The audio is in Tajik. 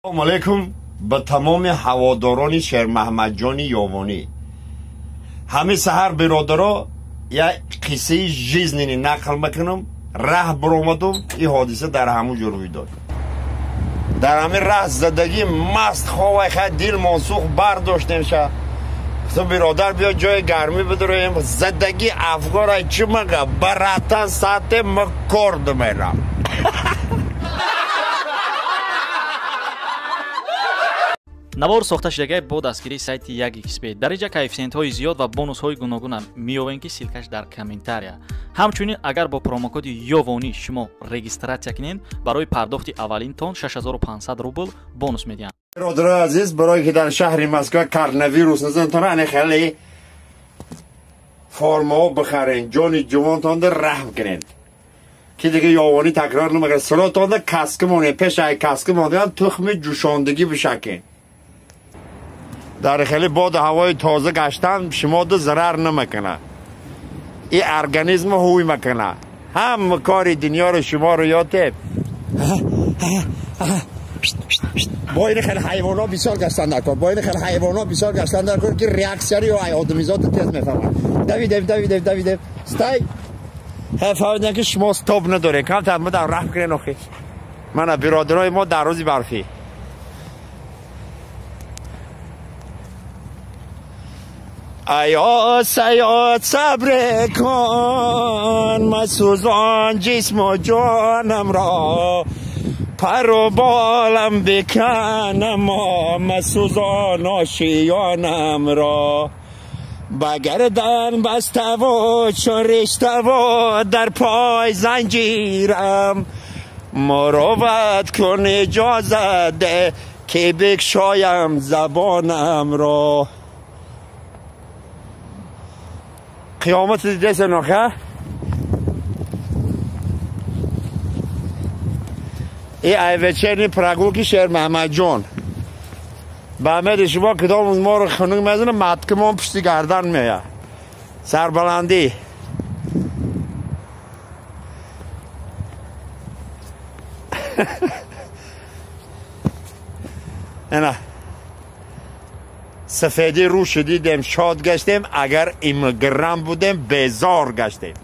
Салом алейкум ба тамоми ҳаводорони Шермаҳмадҷони Ёвонӣ. Ҳамин саҳар, биродаро, як қиссаи жизненный нақл мекунам. Раҳ биромадум, ин ҳодиса дар ҳамун ҷо рӯй дод. Дар ҳамин раҳ задагӣ маст ховай хай дил монсух бардоштем ша. Гуфтам, биродар, биё ҷои гармӣ бидуроем. Задагӣ афгорай чӣ мага баратан саате ма кор думерам. Навор сохта шудагай бо дастгирии сайти 1xb. Дар инҷа коэффисиентҳои зиёд ва бонусҳои гуногуна меёбем, ки ссылкаш дар комментария. Ҳамчунин агар бо промокоди Ёвонӣ шумо регистратсия кунед, барои пардохти аввалинтон 6500 рубл бонус медиҳанд. Бародарои азиз, барое ки дар шаҳри Москва коронавирус назанатон, ане хеле формаҳо бихарен, ҷони ҷувонтонда раҳм кунед, ки дига Ёвонӣ такрор намекунад. Сиротонда каска монед, пеш ай каска мондан тухми ҷӯшондагӣ бишакен. Дар хеле боду ҳавои тоза гаштан шумода зарар намекунад, ин организм ҳуй мекунад. Ҳама кори дунёро шуморо ётеб. Бо ин хеле ҳайвонҳо бисёр гаштан дар кор, бо ин хеле ҳайвонҳо бисёр гаштан дар кор, ки реаксияро ё одамизода тез мефаҳмад. Давидем, давидем, давидем, стай. Фаҳмидем, ки шумо стоп надоред, камтар мадам раҳм кунед. Охи мана биродарои мо дар рӯзи барфӣ. Аё саёд, сабр кун, масӯзон ҷисму ҷонамро, пару болам биканамо, масӯзон ошиёнамро, ба гардан баставу чун риштаву дар пой занҷирам, муроват кун, иҷозат де, ки бикшоям забонамро. Қиёмат дидеса ноха? И ай вечерний прогулки Шермаҳмадҷон. Ба амеди шумо кадом моро хунук мезана, маткамон пушти гардан меояд. Сарбаландӣ. Ина сафедӣ рӯ шудидем, шод гаштем, агар иммигрант будем, безор гаштем.